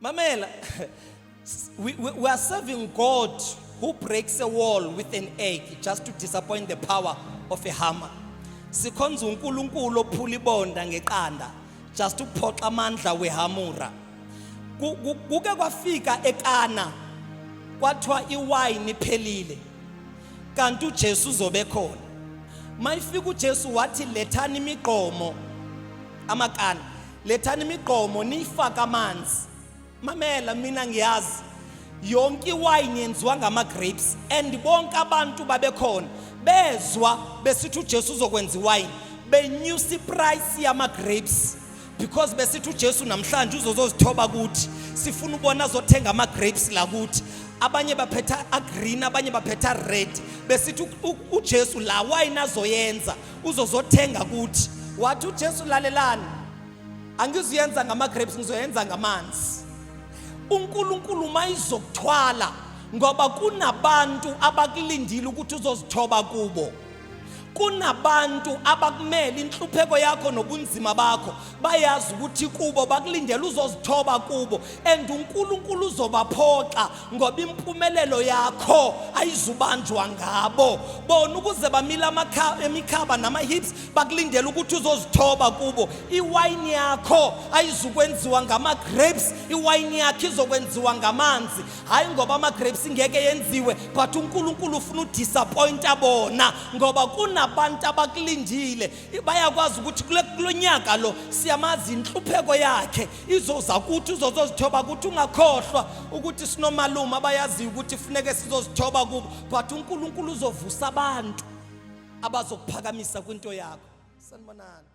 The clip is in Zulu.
Mamela, we are serving God who breaks a wall with an egg just to disappoint the power of a hammer. Sikhonza uNkulunkulu ophula ibonda ngeqanda just ukuphoxa amandla wehamura. Kuke kwafika eKana kwathiwa iwayini iphelile kanti uJesu uzobe khona. Mayifika uJesu wathi lethani imigqomo amakana, lethani imigqomo niyifake amanzi. Mamela, mina ngiyazi yonke iwayini yenziwa ngama-grapes and bonke abantu babekhona bezwa besithi uJesu uzokwenza iwayini, benyusa iprice yama-grapes because besithi uJesu namhlanje uzozozithoba kuthi, sifuna ubona azothenga ama-grapes la kuthi. Abanye baphetha agreen, abanye baphetha red, besithi uJesu la wayini azoyenza uzozothenga kuthi. Wathi uJesu, lalelani, angizuyenza ngama-grapes, ngizoyenza ngamanzi. UNkulunkulu mayizokuthwala ngoba kunabantu abakulindile ukuthi uzozithoba kubo, kunabantu abakumele inhlupheko yakho nobunzima bakho, bayazi ukuthi kubo bakulindele uzozithoba kubo, and uNkulunkulu uzobaphoxa ngoba impumelelo yakho ayizubanjwa ngabo bona. Ukuze bamile emikhaba nama-hips, bakulindele ukuthi uzozithoba kubo. Iwayini yakho ayizukwenziwa ngama-grapes, iwayini yakho izokwenziwa ngamanzi. Hhayi ngoba ama-grapes ngeke yenziwe, but uNkulunkulu ufuna udisappointa bona ngoba kunabantu abakulindile. Bayakwazi ukuthi kulo nyaka lo siyamazi inhlupheko yakhe izoza kuthi, uzozozithoba kuthi. Ungakhohlwa ukuthi sinomalume abayaziyo ukuthi funeke sizozithoba kubo, but uNkulunkulu uzovusa abantu abazokuphakamisa kwinto yakho. Sanibonani.